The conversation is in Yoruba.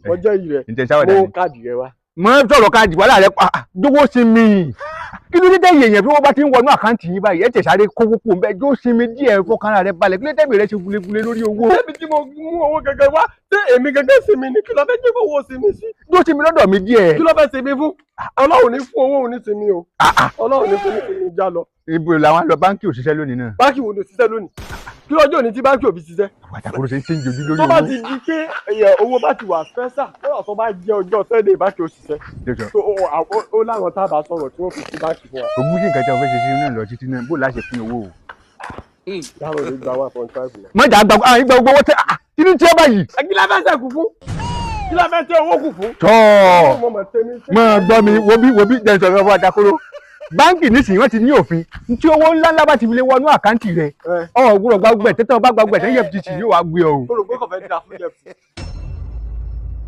Mo jẹ́rìí rẹ. Ǹjẹ́ sáwọ́dà Mú ni. káàdì rẹ wá. Mọ sọ̀rọ̀ káàdì, wàhálà rẹ pa dówó sí mi. Kí ló dé tẹ̀yìn èèyàn bí wọ́n bá ti ń wọnú àkáǹtì yín báyìí, ẹ̀ tẹ̀ sáré kówó kù ń bẹ́ẹ̀ jó sinmi díẹ̀, fọkànlá rẹ balẹ̀? Kí ló tẹ̀mí rẹ ṣe gulegule lórí owó? Débi tí mo mú owó gẹ́gẹ́ wá, ṣé èmi gẹ́gẹ́ sinmi ni? Kí ló fẹ́ jẹ́ kó owó sinmi sí? Jó sinmi lọ́dọ̀ mi díẹ̀. Kí ló fẹ́ sinmi fún? Ọlọ́run ní fún owó òun ní sinmi o. Ọlọ́run ní fún ní sinmi, já lọ. Ibo làwọn lọ? Báńkì ò ṣiṣẹ́ lónìí náà. Báńkì wo ló ṣiṣẹ́ lónìí? Kí lọ́jọ́ òní tí báńkì ò fi ṣiṣẹ́? Àtàkùrọ̀ ṣe ń ṣe ń jojú lórí Tó bá owó. ti di pé ẹ̀yẹ owó bá ti wà special, kódà tó bá jẹ́ ọjọ́ Sunday, báńkì ò ṣiṣẹ́. Jọjọ. Tó ó láwọn tá a bá sọ̀rọ̀ tí wọ́n fi sí báńkì fún wa. Ògùn sí nǹkan tí wọ́n fẹ́ ṣe sí náà lọ títí náà, bó láṣẹ pín owó o? Yàrá ò lè gba 1.5 lọ. Mọ̀jà gba ìgbà gbogbo owó tẹ kí ni tí ó báyìí. Kí la fẹ́ sẹ́kù fún? Kí la fẹ́ tẹ owó kù fún? Tọ́ Mo mọ̀ tẹ́mi. mọ gbọ́ mi, wo bí wo bí jẹ́ ìsọ̀rọ̀ fún Ajakoro. Báńkì nísìnyí, wọ́n ti ní òfin tí owó ńlá ńlá bá ti fi lè wọnú àkáǹtì rẹ̀, ọ̀ gbọ́dọ̀ gba gbẹ̀ tẹ́tẹ́, ọba gba gbẹ̀ tẹ́, EFCC yóò wá gbé ọ o. Mo rò pé kò fẹ́ da fún EFCC.